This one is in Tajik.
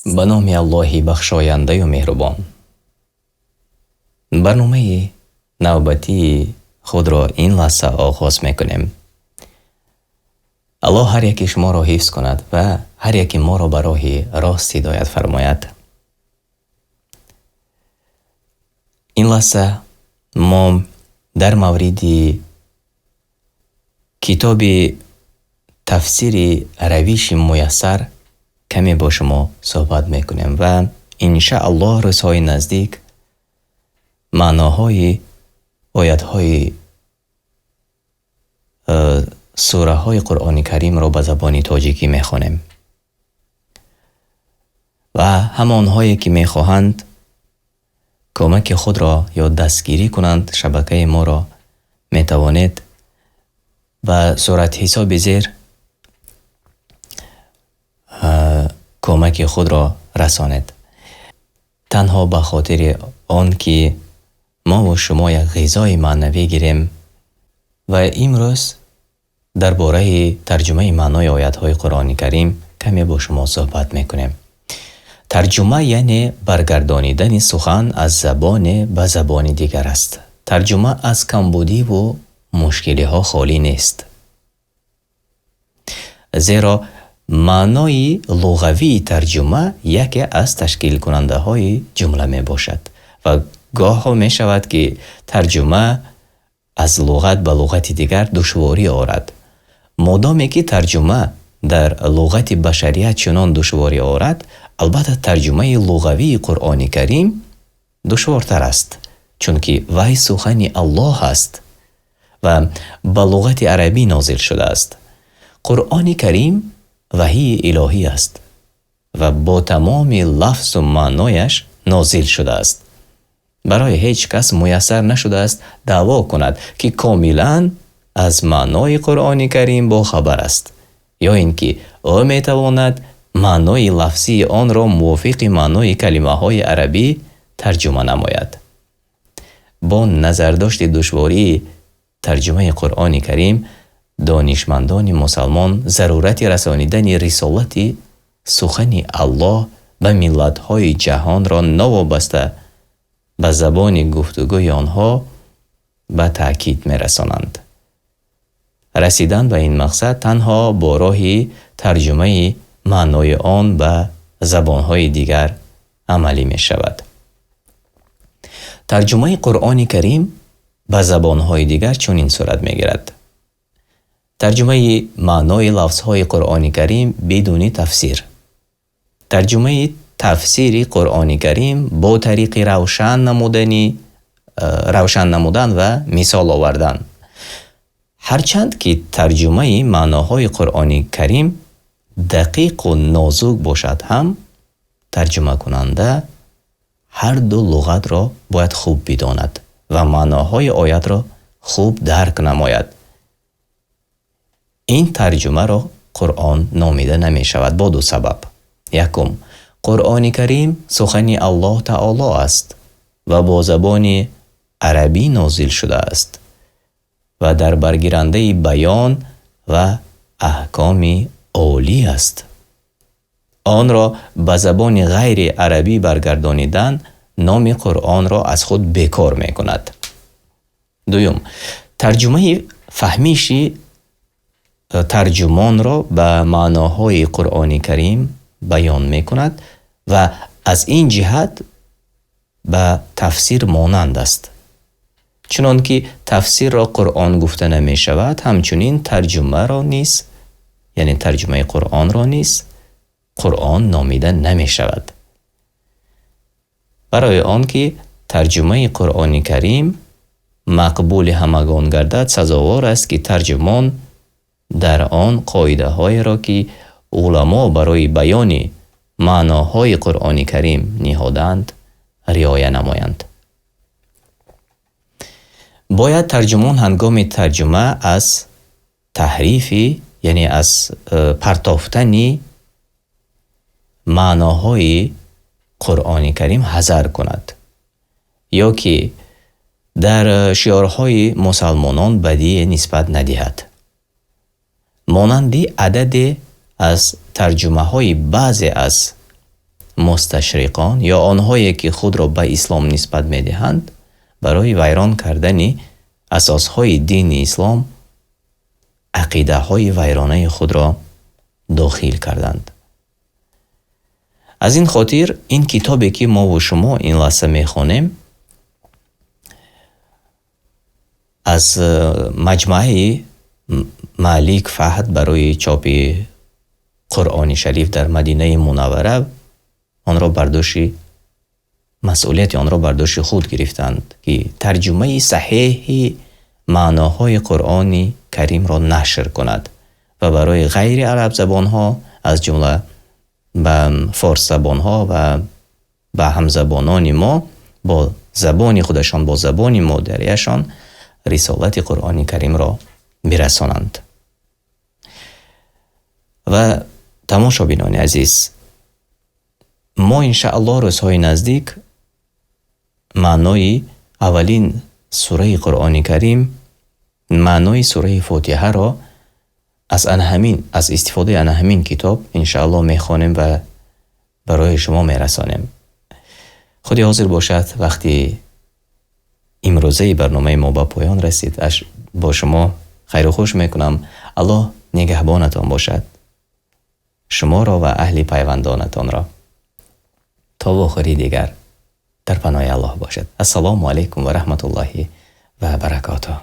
Ба номи Аллоҳи бахшояндаю меҳрубон. Барномаи навбатии худро ин лаҳза оғоз мекунем. Аллоҳ ҳар яки шуморо ҳифз кунад ва ҳар яки моро ба роҳи рост ҳидоят фармояд. Ин лаҳза мо дар мавриди китоби тафсири равиши муяссар каме бо шумо суҳбат мекунем ва иншааллоҳ рӯзҳои наздик маъноҳои оятҳои сураҳои Қуръони Каримро ба забони тоҷикӣ мехонем. Ва ҳамонҳое ки мехоҳанд кӯмаки худро ё дастгирӣ кунанд шабакаи моро, метавонед ба суратҳисоби зер кӯмаки худро расонед. Танҳо ба хотири он ки мову шумо як ғизои маънавӣ гирем ва имрӯз дар бораи тарҷумаи маънои оятҳои Қуръони Карим каме бо шумо суҳбат мекунем. Тарҷума яъне баргардонидани сухан аз забоне ба забони дигар аст. Тарҷума аз камбудиву мушкилиҳо холӣ нест. Зеро маънои луғавии тарҷума яке аз ташкилкунандаҳои ҷумла мебошад ва гоҳҳо мешавад, ки тарҷума аз луғат ба луғати дигар душворӣ орад. Модоме ки тарҷума дар луғати башарият чунон душворӣ орад, албатта тарҷумаи луғавии Қуръони Карим душвортар аст, чунки вай сухани Аллоҳ аст ва ба луғати арабӣ нозил шудааст. Қуръони Карим ваҳии илоҳӣ аст ва бо тамоми лафзу маънояш нозил шудааст. Барои ҳеҷ кас муяссар нашудааст даъво кунад, ки комилан аз маънои Қуръони Карим бохабар аст, ё ин ки ӯ метавонад маънои лафзии онро мувофиқи маънои калимаҳои арабӣ тарҷума намояд. Бо назардошти душвории тарҷумаи Қуръони Карим, донишмандони мусалмон зарурати расонидани рисолати сухани Аллоҳ ба миллатҳои ҷаҳонро новобаста ба забони гуфтугӯи онҳо ба таъкид мерасонанд. Расидан ба ин мақсад танҳо бо роҳи тарҷумаи маънои он ба забонҳои дигар амалӣ мешавад. Тарҷумаи Қуръони Карим ба забонҳои дигар чунин сурат мегирад. Тарҷумаи маънои лафзҳои Қуръони Карим бидуни тафсир. Тарҷумаи тафсири Қуръони Карим бо тариқи равшан намудан ва мисол овардан. Ҳарчанд ки тарҷумаи маъноҳои Қуръони Карим дақиқу нозук бошад ҳам, тарҷумакунанда ҳар ду луғатро бояд хуб бидонад ва маъноҳои оятро хуб дарк намояд. Ин тарҷумаро Қуръон номида намешавад бо ду сабаб. Якум, Қуръони Карим сухани Аллоҳ Таоло аст ва бо забони арабӣ нозил шудааст ва дар баргирандаи баён ва аҳкоми олӣ аст. Онро ба забони ғайри арабӣ баргардонидан номи Қуръонро аз худ бекор мекунад. Дуюм, тарҷумаи фаҳмиши тарҷумонро ба маъноҳои Қуръони Карим баён мекунад ва аз ин ҷиҳат ба тафсир монанд аст. Чунон ки тафсирро Қуръон гуфта намешавад, ҳамчунин тарҷумаро низ, яъне тарҷумаи Қуръонро низ Қуръон номида намешавад. Барои он ки тарҷумаи Қуръони Карим мақбули ҳамагон гардад, сазовор аст, ки тарҷумон дар он қоидаҳоеро, ки уламо барои баёни маъноҳои Қуръони Карим ниҳодаанд, риоя намоянд. Бояд тарҷумон ҳангоми тарҷума аз таҳрифи, яъне аз партофтани маъноҳои Қуръони Карим ҳазар кунад, ё ки дар шиорҳои мусалмонон бадие нисбат надиҳад. Монанди ададе аз тарҷумаҳои баъзе аз Мусташриқон ё онҳое ки худро ба ислом нисбат медиҳанд, барои вайрон кардани асосҳои дини ислом ақидаҳои вайронаи худро дохил карданд. Аз ин хотир ин китобе ки мо ва шумо ин лаҳза мехонем, аз маҷмӯаи Малик Фаҳд барои чопи Қуръони Шариф дар Мадинаи Мунаввара онро бар дӯши масъулияти онро бар дӯши худ гирифтанд, ки тарҷумаи саҳеҳи маъноҳои Қуръони Каримро нашр кунад ва барои ғайри арабзабонҳо, аз ҷумла ба форсзабонҳо ва ба ҳамзабонони мо бо забони худашон, бо забони модариашон рисолати Қуръони Каримро бирасонанд. Ва тамошобинони азиз, мо иншааллоҳ рӯзҳои наздик маънои аввалин сураи Қуръони Карим, маънои сураи Фотиҳаро аз ана ҳамин, аз истифодаи ана ҳамин китоб иншааллоҳ мехонем ва барои шумо мерасонем. Худи ҳозир бошад, вақти имрӯзаи барномаи мо ба поён расид. Бо шумо хайру хуш мекунам. Аллоҳ нигаҳбонатон бошад, шуморо ва аҳли пайвандонатонро. То вохӯрии дигар дар паноҳи Аллоҳ бошед. Ассалому алайкум ва раҳматуллоҳи ва баракотуҳ.